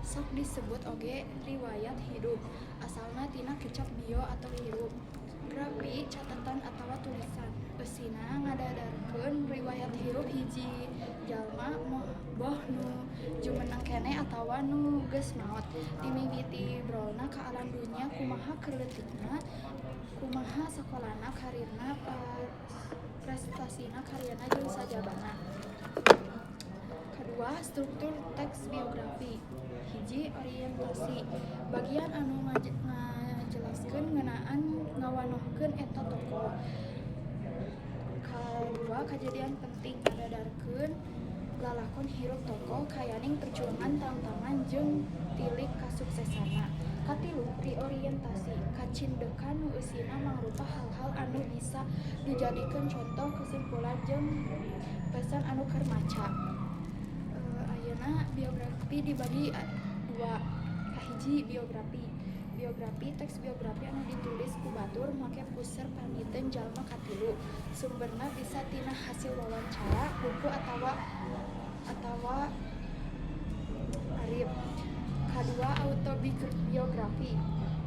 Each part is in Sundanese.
Sok disebut oge riwayat hirup. Asalna tina kecap bio atau hirup. Grafi catatan atawa tulisan. Eusina ngadadarkeun riwayat hirup hiji jalma, boh nu jumeneng keneh atawa nu geus maot. Ti mimiti brolna ka alam dunya, kumaha keur leutikna, kumaha sakolana, karirna, prestasina, karyana jeung sajabana. Kadua, struktur teks biografi. Hiji, orientasi. Bagian anu ngajelaskeun ngeunaan ngawanohkeun eta tokoh. Kadua, kajadian penting. Ngadadarkeun lalakon hirup tokoh, kayaning perjuangan, tantangan jeung tilik kasuksesanna. Katilu, reorientasi. Kacindekan nu eusina mangrupa hal-hal anu bisa dijadikeun contoh, kesimpulan jeung pesan anu keur maca. Ayeuna biografi dibagi dua. Kahiji, biografi. Biografi teks biografi anu ditulis ku batur make puser paniten jalma katilu. Sumberna bisa tina hasil wawancara, buku atawa arsip. Kadua, autobiografi.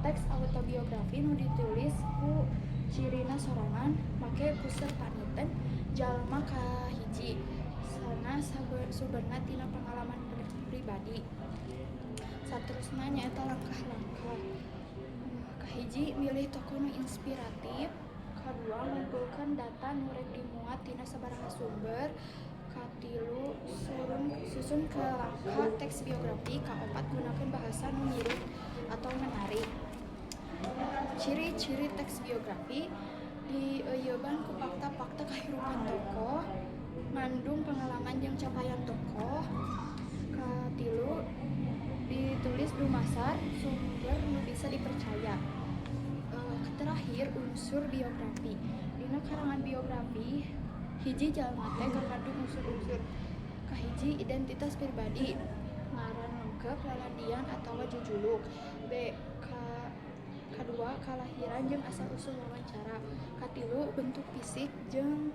Teks autobiografi nu ditulis ku cirina sorangan make puser paniten jalma kahiji. Sana sumberna tina pangalaman pribadi. Saterusna nyaeta langkah-langkah. Kahiji, milih tokoh nu inspiratif. Kadua, ngumpulkeun data nu rek dimuat tina sabaraha sumber. Katilu, susun kerangka teks biografi. Kaopat, gunakeun bahasa nu ngirit atau menarik. Ciri-ciri teks biografi: dieuyeban ku fakta-fakta kahirupan tokoh, ngandung pengalaman jeung capaian tokoh. Katilu, ditulis dumasar sumber nu bisa dipercaya. Terakhir, unsur biografi. Dina karangan biografi hiji jalma teh kakandung unsur-unsur. Kahiji, identitas pribadi, ngaran lengkep, lalandian atawa jujuluk. B ka kadua, kalahiran jeung asal usul wawancara. Katilu, bentuk fisik jeung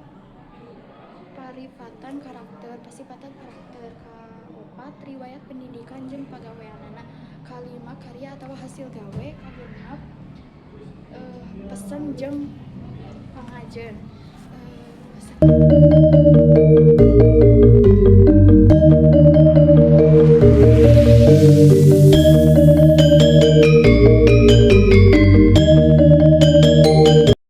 pasipatan karakter. Kaopat, riwayat pendidikan jeung pagaweanana. Kalima, karya atawa hasil gawe. Kagenep, pesen jeung pangajen.